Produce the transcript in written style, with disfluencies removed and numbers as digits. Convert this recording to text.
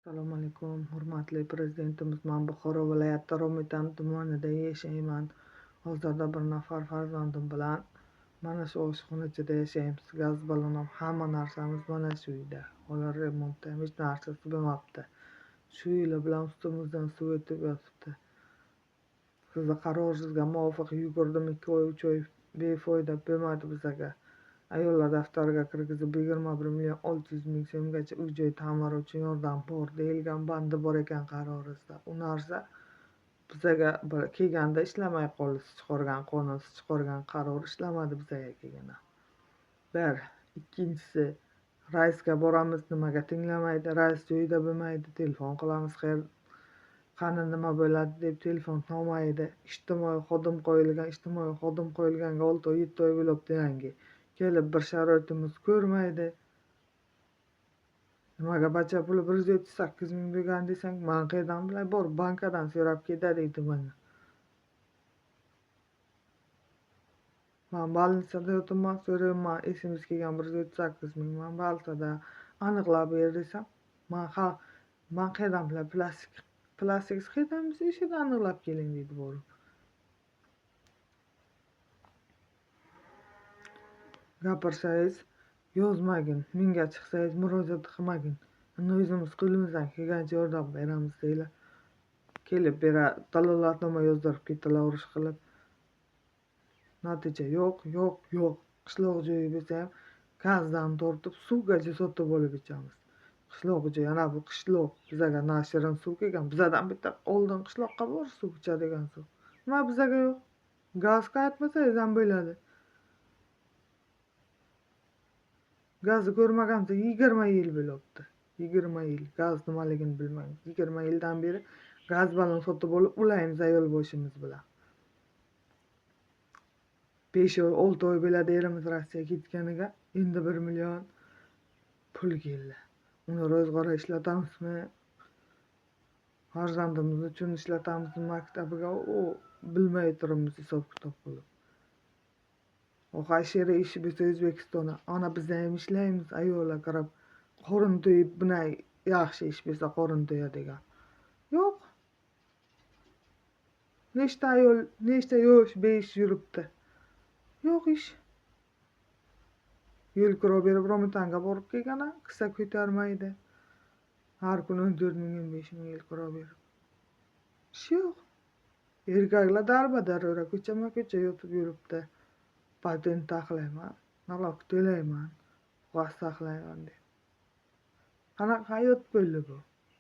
Assalomu alaykum, hurmatli prezidentimiz. Men Buxoro viloyati Romitan tumanida yashayman. Hozirda bir nafar farzandim bilan mana shu oshxonachada yashaymiz. Gaz ballon ham, hamma narsamiz mana shu uyda. Hali remontda ham hech narsasi bo'lmabdi. Shu yili bilan ustimizdan suv o'tib yotibdi. Sizni qaroringizga muvofiq yugurdim 2 oy, 3 oy befoyda bo'lmadi bizaga. Ayollar daftariga kirgizib 21 million 600 ming so'mgacha uy-joy ta'miri uchun yordam bor deyilgan bandi bor ekan qaroringizda. U narsa bizaga kelganda ishlamay qoldi. Siz chiqargan qonun, siz chiqargan qaror ishlamadi bizaga kelganda. Bir, ikkinchisi, raisga boramiz, nimaga tinglamaydi, rais joyida bo'lmaydi, telefon qilamiz, xayr, qani nima bo'ladi deb telefon olmaydi. Ijtimoiy xodim qo'yilgan, ijtimoiy xodim qo'yilganga 6 oy, 7 oy bo'libdi yangi. Kelib bir sharoitimiz ko'rmaydi. Nimaga bacha puli 138 ming bo'lgan desang, man qayerdan bilay, bor bankadan so'rab ketadi deydi menga. Man больницада yotibman, so'rayapman, esimizga kelgan 138 ming, man больницада aniqlab ber desam, man ha, man qayerdan bilay, plastik qayerdan bilsa o'sha aniqlab keling deydi borib. Gapirsangiz yozmagin, menga chiqsangiz murojaat qilmagin. Uni o'zimiz qo'limizdan kelgancha yordam beramiz deylar. Kelib bera dalolatnoma yozdirib ketdilar urush qilib. Natija yo'q, yo'q, yo'q. Qishloq joyi bo'lsa ham gazdan tortib suvgacha sotib olib ichamiz. Qishloq joyi, ana bu qishloq bizaga na shirin suv kelgan. Bizadan bitta oldin qishloqqa bor suv ichadigan suv. Nima bizaga yo'q? Gaz qaytmasangiz ham bo'ladi. Gazni ko'rmaganimizda 20 yil bo'libdi. 20 yil gaz nimaligini bilmaymiz. 20 yildan beri gaz ballon sotib olib ulaymiz ayol boshimiz bilan. 5 oy, 6 oy bo'ladi erimiz Rossiyaga ketganiga. Endi 1 million pul keldi. Uni ro'zg'orga ishlatamizmi? Farzandimiz uchun ishlatamizmi maktabiga? U bilmay turibmiz hisob-kitob qilib. O hashira ishi bo'lsa O'zbekistonda, ana biz ham ishlaymiz, ayollar qarab qorin to'yib, bunday yaxshi ish bo'lsa qorin to'yadigan. Yo'q. Nechta ayol, nechta yosh besh yuribdi. Yo'q ish. Yo'l kiro berib Romitanga borib kelgan, kissa ko'tarmaydi. Har kuni 14 ming, 15 ming yo'l kiro berib. Ish yo'q. Erkaklar darbadar ko'chama-ko'cha yotib yuribdi. Patent taxlayman, nalog to'layman, g'oz taxlayman deb. Qanaqa hayot bo'ldi bu?